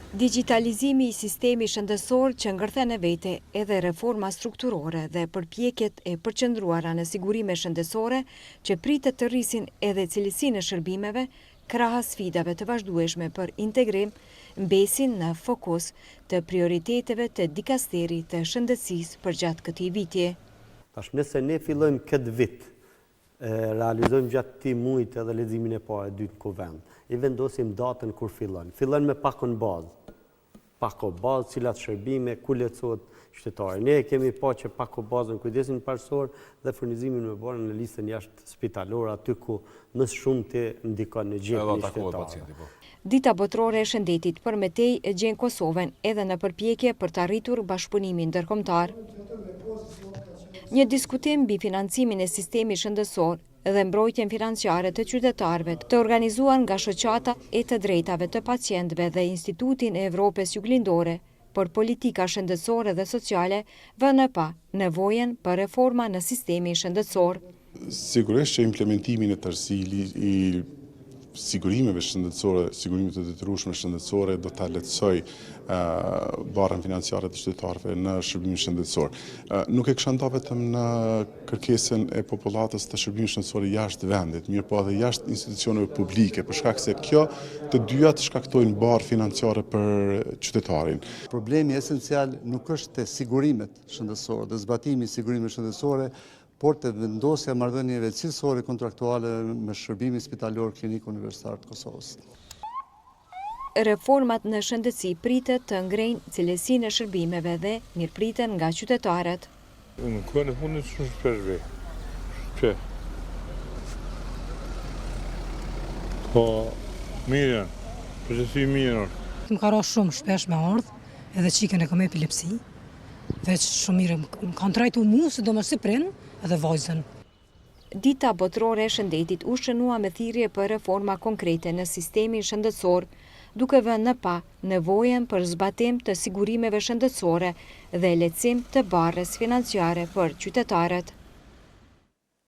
Digjitalizimi i sistemit shëndetësor që ngërthen në vete edhe reforma strukturore dhe përpjekjet e përqendruara në sigurime shëndetësore që pritet të rrisin edhe cilësinë e shërbimeve, krahas sfidave të vazhdueshme për integrim, mbesin në fokus të prioriteteve të dikasterit të shëndetësisë përgjatë këtij viti. Tash nëse ne fillojmë këtë vit E realizojmë gjatë këtij muajit edhe leximin e parë e dytë në Kuvend. I vendosim datën kur fillon. Fillon me pakon bazë. Pako bazë, cilat shërbime, ku lehtësohet qytetari. Ne e kemi pa që pako bazën kujdesin parësor dhe furnizimin me barna në listën jashtë spitalore, aty ku më së shumti ndikon në xhepin e qytetarit. Po. Dita Botërore e Shëndetit për më tej e gjen Kosovën edhe në përpjekje për ta rritur bashkëpunimin ndërkombëtar. Një diskutim mbi financimin e sistemit shëndetësor dhe mbrojtjen financiare të qytetarëve të organizuar nga Shoqata e të Drejtave të Pacientëve dhe Institutin e Evropës Juglindore për Politika Shëndetësore dhe Sociale vë në pah nevojën për reforma në sistemin shëndetësor. Sigurisht që implementimi në tërësi i sigurimeve shëndetësore, sigurimeve të detyrueshme shëndetësore do ta lehtësojë barrën financiare të qytetarëve në shërbimin shëndetësor. Nuk e kisha nda vetëm në kërkesën e popullatës të shërbimit shëndetësor jashtë vendit, mirëpo edhe jashtë institucioneve publike, për shkak se kjo të dyja të shkaktojnë barrë financiare për qytetarin. Problemi esencial nuk është te sigurimet shëndetësore dhe zbatimi i sigurimeve shëndetësore, por te vendosja e marrëdhënieve cilësore kontraktuale me Shërbimin Spitalor Klinik Universitar të Kosovës. Reformat në shëndetësi pritet të ngrejnë cilësinë e shërbimeve dhe mirëpriten nga qytetarët. Në kohën e fundit shumë shpesh vij. Shpesh. Po, mirë janë. Përgjithësi mirë është. Më ka ra shumë shpesh me ardhë, edhe çikën e kam epilepsi. Veç shumë mirë më kanë trajtu mu, sidomos si prind, edhe vajzën. Dita Botërore e Shëndetit u shënua me thirrje për reforma konkrete në sistemin shëndetësor, duke vënë në pah nevojën për zbatim të sigurimeve shëndetësore dhe lehtësim të barrës financiare për qytetarët.